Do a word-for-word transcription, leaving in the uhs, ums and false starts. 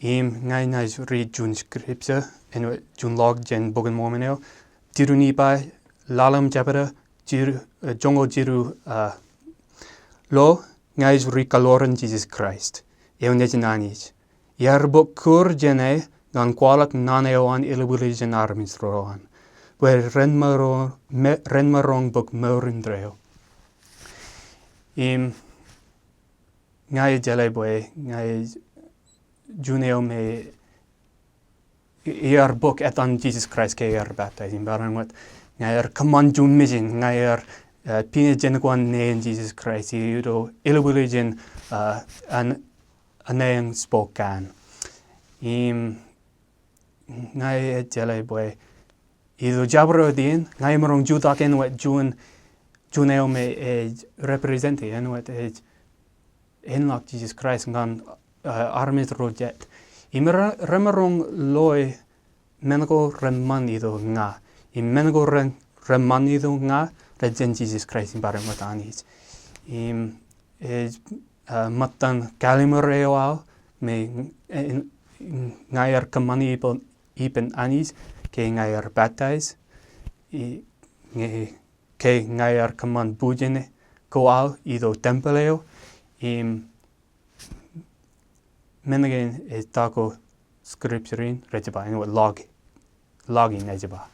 Im ña inaaj riit juon scripture, āinwōt juon ḷọk jān Bok in Mormon eo. Jilu Nifai, ḷalem jebta, jilu, eh, joñoul jilu, ah, lo, ña ij riit kaḷoran Jisōs Kraist eo nejin Anij. Iar bōk kūr jān e ñan kwaḷọk naan eo an ilubwiljin armej ro an, bwe ren maroñ, me-, ren maroñ bōk mour indeeo. Im ña ij jeḷā bwe ña ij juon eo me iar bōk etan Jisōs Kraist ke iar baptize. Im barāinwōt ña iar kōṃṃan juon mission, ña iar, eh, piñe jān kōn neen Jisōs Kraist ilo ilubwiljin, eh, an, aneiōñ Spokane. Im ña ij jeḷā bwe ilo jabdewōt in, ña imaroñ jutak āinwōt juon, juon eo me ej represent āinwōt ej āinḷọk Jisōs Kraist ñan, eh, armej ro jet. Im re-, remaroñ loe men ko reṃṃan ilo ña. Im men ko re-, reṃṃan ilo ña, rej jān Jisōs Kraist im barāinwōt Anij. Im ej, eh, ṃōttan kallimur eo aō me, eh, ña iar kōṃṃani ippān, ippān Anij ke ña iar baptize, i, ñe, ke ña iar kōṃṃan bujen ko aō ilo tempeḷ eo. Im men kein ej ta ko scripture in rej ba, āinwōt ḷọk, ḷọk in ej ba.